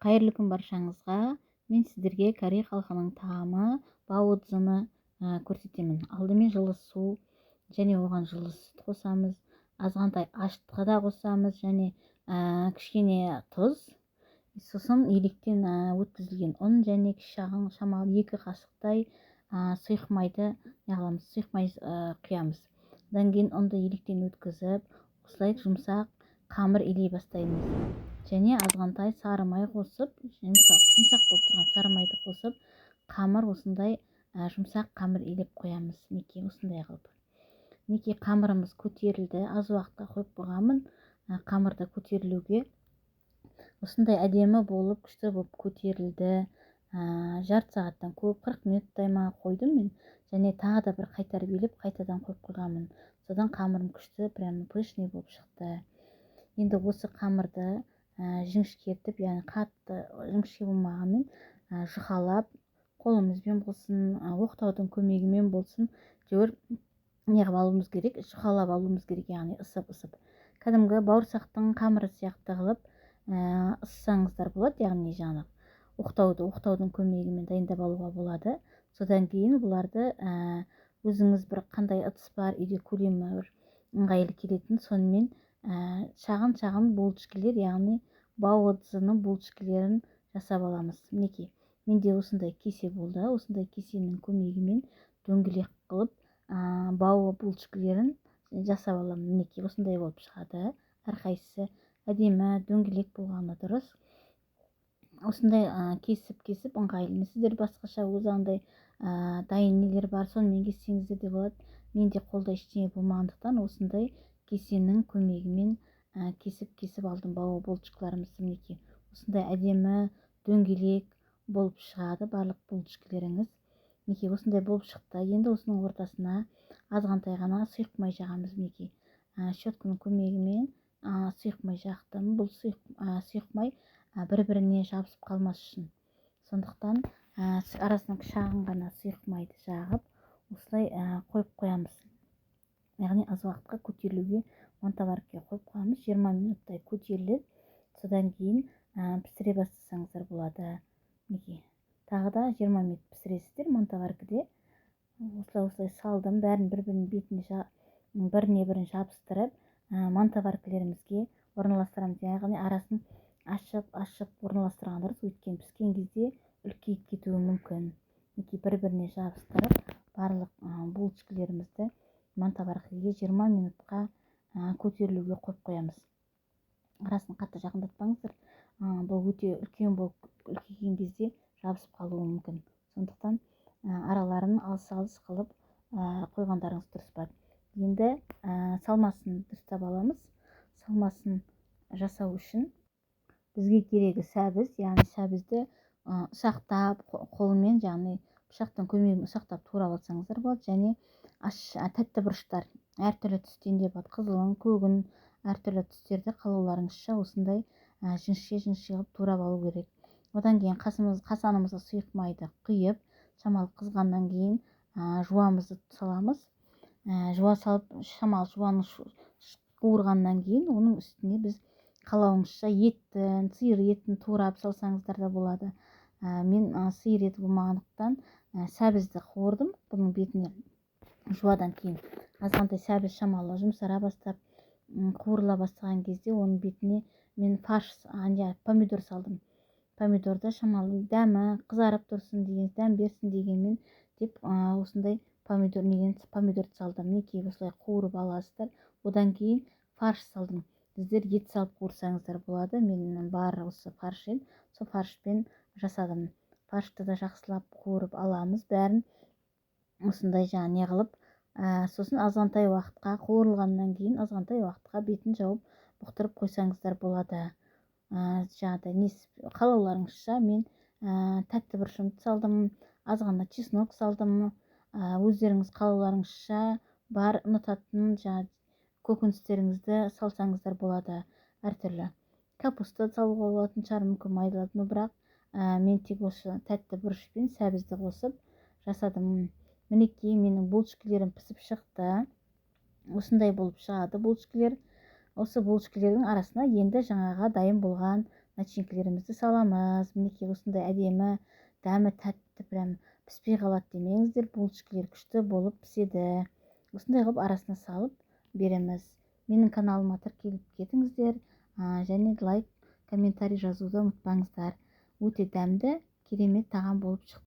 Қайырлы күн баршаңызға! Мен сіздерге корей халқының тағамы баоцзыны көрсетемін. Алдымен жылы су және оған жылы сүт қосамыз, азғантай ашытқы да қосамыз және кішкене тұз, сосын електен өткізілген ұн және шағын шамалы 2 қасықтай сұйық майды неғыламыз, сұйық май құямыз. Одан кейін ұнды електен өткізіп, осылай жұмсақ қамыр илей бастаймыз. Және азғантай сары май қосып, жұмсақ болып тұрған сары майды қосып, қамыр осындай жұмсақ қамыр илеп қоямыз. Мінекей, осындай қылып. Мінекей, қамырымыз көтерілді. Аз уақытқа қойып қойғанмын қамырды көтерілуге. Осындай әдемі болып, күшті болып көтерілді. Жарты сағаттан көп, 40 минуттай ма қойдым мен. Және тағы да бір қайтарып илеп, қайтадан қойып қойғанмын. Содан қамырым күшті, прямо пышный болып шықты. Енді осы қамырды жіңішкертіп, яғни қатты жіңішке болмағанмен, жұқалап, қолымызбен болсын, оқтаудың көмегімен болсын, әйтеуір неғып алуымыз керек, жұқалап алуымыз керек, яғни ысып-ысып. Кәдімгі бауырсақтың қамыры сияқты қылып ыссаңыздар болады, яғни жаңағы оқтаудың көмегімен дайындап алуға болады. Содан кейін бұларды өзіңіз бір қандай ыдыс бар үйде, көлемі бір ыңғайлы келетін, сонымен шағын-шағын булочкілер, яғни баоцзының булочкілерін жасап аламыз. Мінекей, менде осындай кесе болды. Осындай кесенің көмегімен дөңгелек қылып бао булочкілерін жасап аламын. Мінекей, осындай болып шығады. Әрқайсысы әдемі дөңгелек болғаны дұрыс. Осындай кесіп-кесіп ыңғайлы. Сіздер басқаша өз андай дайын нелер бар, сонымен кессеңіздер де болады. Менде қолда ештеңе болмағандықтан осындай кесенің көмегімен кесіп-кесіп алдым бао булочкаларымызды. Мінекей, осындай әдемі дөңгелек болып шығады барлық булочкалеріңіз. Мінекей, осындай болып шықты. Енді осының ортасына азғантай ғана сұйық май жағамыз. Мінекей, щетканың көмегімен сұйық май жақтым. Бұл сұйық май бір-біріне жабысып қалмас үшін. Сондықтан арасына шағын ғана сұйық майды жағып, осылай қойып қоямыз. Яғни аз уақытқа көтерілуге мантоваркаға қойып қоямыз. 20 минуттай көтеріледі. Содан кейін пісіре бастасаңыздар болады. Мінекей, тағы да 20 минут пісіресіздер мантоваркаде. Осылай салдым, бәрін бір-бірінің бетіне біріне бірін жабыстырып, мантоваркалерімізге орналастырамыз. Яғни арасын ашып-ашып орналастырған дұрыс, өйткені піскен кезде үлкейіп кетуі мүмкін. Мінекей, бір-біріне жабыстырып, барлық булочкалерімізді мантоваркаға 20 минутқа көтерілуге қойып қоямыз. Арасын қатты жақындатпаңыздар, бұл өте үлкен болып үлкейген кезде жабысып қалуы мүмкін. Сондықтан араларын алыс-алыс қылып қойғандарыңыз дұрыс болады. Енді салмасын дұрыстап аламыз. Салмасын жасау үшін бізге керегі сәбіз, яғни сәбізді ұсақтап қолмен, яғни пышақтың көмегімен ұсақтап турап алсаңыздар болады. Және тәтті бұрыштар әртүрлі түстен де болады, қызылын, көгін, әртүрлі түстерді қалауларыңызша осындай жіңішке-жіңішке қылып турап алу керек. Одан кейін қасанымызға сұйық майды құйып, шамалы қызғаннан кейін жуамызды саламыз. Жуа салып, шамалы жуаны қуырғаннан кейін оның үстіне біз қалауыңызша еттін, сиыр етін турап салсаңыздар да болады. Мен сиыр еті болмағандықтан сәбізді қуырдым. Бұның бетіне жуадан кейін азғантай сәбіз шамалы жұмсара бастап, қуырыла бастаған кезде оның бетіне мен фарш, помидор салдым. Помидорды шамалы дәмі қызарып тұрсын деген, дәм берсін дегенмен деп, осындай помидор деген помидорды салдым. Мінекей, осылай қуырып аласыздар. Одан кейін фарш салдым. Сіздер ет салып қуырсаңыздар болады. Менің бар осы фарш еді, сол фаршпен жасадым. Фаршты да жақсылап қуырып аламыз бәрін. Осындай жаңа не қылып, сосын азғантай уақытқа қуырылғаннан кейін азғантай уақытқа бетін жауып бұқтырып қойсаңыздар болады. Жаңағыдай несі қалауларыңызша мен тәтті бұрышымды салдым, азғана чеснок салдым. Өздеріңіз қалауларыңызша бар ұнататын жаңа көкөністеріңізді салсаңыздар болады. Әртүрлі капуста салуға болатын шығар, мүмкін майдалап, но бірақ мен тек осы тәтті бұрыш пен сәбізді қосып жасадым. Мінекей, менің булочкалерім пісіп шықты. Осындай болып шығады булочкалер. Осы булочкалердің арасына енді жаңаға дайын болған Начинкілерімізді саламыз. Мінекей, осындай әдемі, дәмі тәтті, прям піспей қалады демеңіздер, булочкалер күшті болып піседі. Осындай қылып арасына салып береміз. Менің каналыма тіркеліп кетіңіздер және лайк, комментарий жазуды ұмытпаңыздар. Өте дәмді, керемет тағам болып шықты.